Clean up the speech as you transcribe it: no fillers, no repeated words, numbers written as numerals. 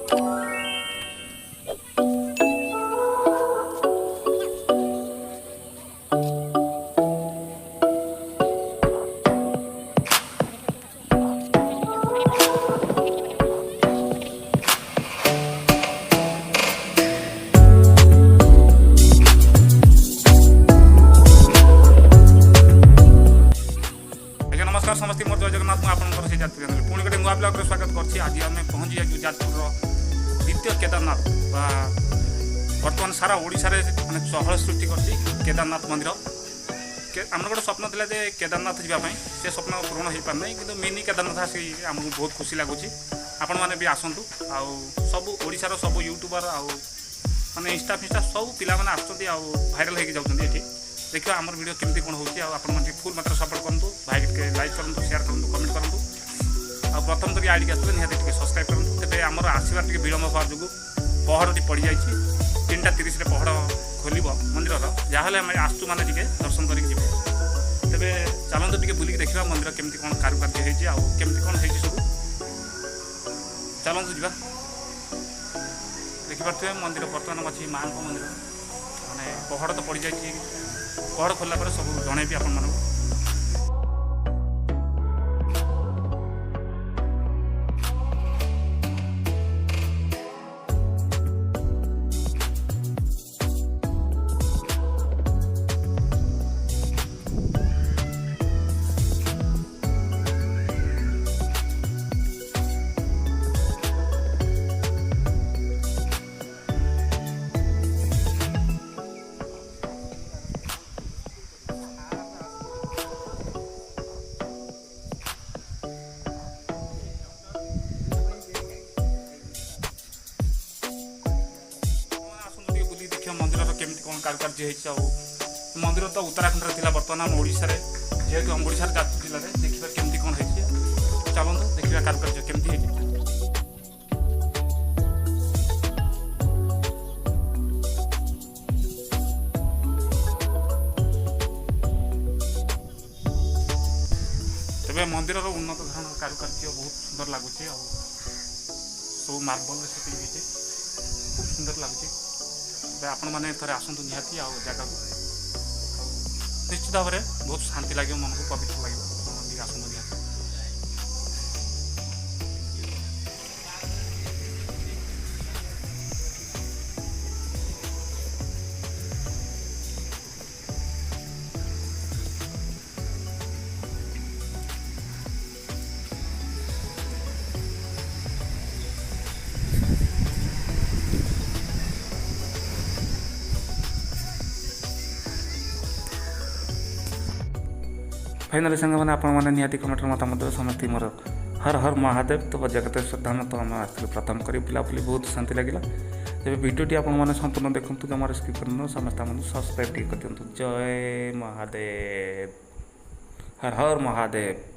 ଆଜ୍ଞା ନମସ୍କାର ସମସ୍ତେ, ମୋର ଜୟ ଜଗନ୍ନାଥ। ମୁଁ ଆପଣଙ୍କର ସେଇ ଯାଜପୁର ଚ୍ୟାନେଲ ପୁଣି ଗୋଟେ ନୂଆ ବ୍ଲଗ୍ରେ ସ୍ୱାଗତ କରୁଛି। ଆଜି ଆମେ ପହଞ୍ଚି ଯାଇଛୁ ଯାଜପୁରର ଦ୍ୱିତୀୟ କେଦାରନାଥ ବା ବର୍ତ୍ତମାନ ସାରା ଓଡ଼ିଶାରେ ମାନେ ଚହଳ ସୃଷ୍ଟି କରିଛି କେଦାରନାଥ ମନ୍ଦିର। ଆମର ଗୋଟେ ସ୍ୱପ୍ନ ଥିଲା ଯେ କେଦାରନାଥ ଯିବା ପାଇଁ, ସେ ସ୍ୱପ୍ନ ପୂରଣ ହୋଇପାରୁନାହିଁ, କିନ୍ତୁ ମିନି କେଦାରନାଥ ଆସି ଆମକୁ ବହୁତ ଖୁସି ଲାଗୁଛି। ଆପଣମାନେ ବି ଆସନ୍ତୁ। ଆଉ ସବୁ ଓଡ଼ିଶାର ସବୁ ୟୁଟ୍ୟୁବର ଆଉ ମାନେ ଇନଷ୍ଟା ଫିନଷ୍ଟା ସବୁ ପିଲାମାନେ ଆସୁଛନ୍ତି ଆଉ ଭାଇରାଲ୍ ହେଇକି ଯାଉଛନ୍ତି ଏଠି। ଦେଖିବା ଆମର ଭିଡ଼ିଓ କେମିତି କ'ଣ ହେଉଛି। ଆଉ ଆପଣମାନେ ଟିକେ ଫୁଲ୍ ମାତ୍ରାରେ ସପୋର୍ଟ କରନ୍ତୁ ଭାଇ, ଟିକେ ଲାଇକ୍ କରନ୍ତୁ, ସେୟାର କରନ୍ତୁ, କମେଣ୍ଟ କରନ୍ତୁ। ଆଉ ପ୍ରଥମ କରି ଆଇଡ଼ିକି ଆସିଲେ ନିହାତି ଟିକେ ସବସ୍କ୍ରାଇବ୍ କରନ୍ତୁ। ତେବେ ଆମର ଆସିବାର ଟିକେ ବିଳମ୍ବ ହେବା ଯୋଗୁଁ ପହଡ଼ଟି ପଡ଼ିଯାଇଛି। 3ଟା 30ରେ ପହଡ଼ ଖୋଲିବ ମନ୍ଦିରର। ଯାହାହେଲେ ଆମେ ଆସୁଛୁ ମାନେ ଟିକେ ଦର୍ଶନ କରିକି ଯିବୁ। ତେବେ ଚାଲନ୍ତୁ ଟିକେ ବୁଲିକି ଦେଖିବା ମନ୍ଦିର କେମିତି କ'ଣ କାରୁକାର୍ଯ୍ୟ ହେଇଛି ଆଉ କେମିତି କ'ଣ ହେଇଛି ସବୁ। ଚାଲନ୍ତୁ ଯିବା। ଦେଖିପାରୁଥିବେ, ମନ୍ଦିର ବର୍ତ୍ତମାନ ଅଛି ମାଆଙ୍କ ମନ୍ଦିର। ମାନେ ପହଡ଼ ତ ପଡ଼ିଯାଇଛି। ପହଡ଼ ଖୋଲିଲା ପରେ ସବୁ ଜଣେଇବି ଆପଣମାନଙ୍କୁ। ଆସନ୍ତୁ ଟିକେ ବୁଲିକି ଦେଖିବା ମନ୍ଦିରର କେମିତି କ'ଣ କାରୁକାର୍ଯ୍ୟ ହେଇଛି। ଆଉ ମନ୍ଦିର ତ ଉତ୍ତରାଖଣ୍ଡରେ ଥିଲା, ବର୍ତ୍ତମାନ ଆମ ଓଡ଼ିଶାରେ, ଯେହେତୁ ଆମ ଓଡ଼ିଶାର ଯାଜପୁର ଜିଲ୍ଲାରେ, ଦେଖିବା କେମିତି କ'ଣ ହେଇଛି। ଚାଲନ୍ତୁ ଦେଖିବା କାରୁକାର୍ଯ୍ୟ କେମିତି ହେଇଛି। ତେବେ ମନ୍ଦିରର ଉନ୍ନତ ଧରଣର କାରୁକାର୍ଯ୍ୟ ବହୁତ ସୁନ୍ଦର ଲାଗୁଛି। ଆଉ ସବୁ ମାର୍ବଲରେ ସେଟିଂ ହେଇଛି, ଖୁବ୍ ସୁନ୍ଦର ଲାଗୁଛି। ତେବେ ଆପଣମାନେ ଥରେ ଆସନ୍ତୁ ନିହାତି ଆଉ ଜାଗାକୁ, ଆଉ ନିଶ୍ଚିତ ଭାବରେ ବହୁତ ଶାନ୍ତି ଲାଗିବ, ମନକୁ ପବିତ୍ର ଲାଗିବ। ଆପଣମାନେ ଟିକେ ଆସନ୍ତୁ ନିହାତି। ଫାଇନାଲି ସାଙ୍ଗମାନେ, ଆପଣମାନେ ନିହାତି କମେଣ୍ଟରେ ମତାମତ ଦେବେ। ସମସ୍ତେ ମୋର ହର ହର ମହାଦେବ। ତ ଜଗତେଶ୍ୱର ଧାମ ତ ଆମେ ଆସିଥିଲୁ ପ୍ରଥମ କରି, ବୁଲାବୁଲି ବହୁତ ଶାନ୍ତି ଲାଗିଲା। ତେବେ ଭିଡ଼ିଓଟି ଆପଣମାନେ ସମ୍ପୂର୍ଣ୍ଣ ଦେଖନ୍ତୁ, ଜମାରେ ସ୍କିପ୍ କରନ୍ତୁ। ସମସ୍ତେ ଆମକୁ ସବସ୍କ୍ରାଇବ୍ ଟିକେ କରିଦିଅନ୍ତୁ। ଜୟ ମହାଦେବ, ହର ହର ମହାଦେବ।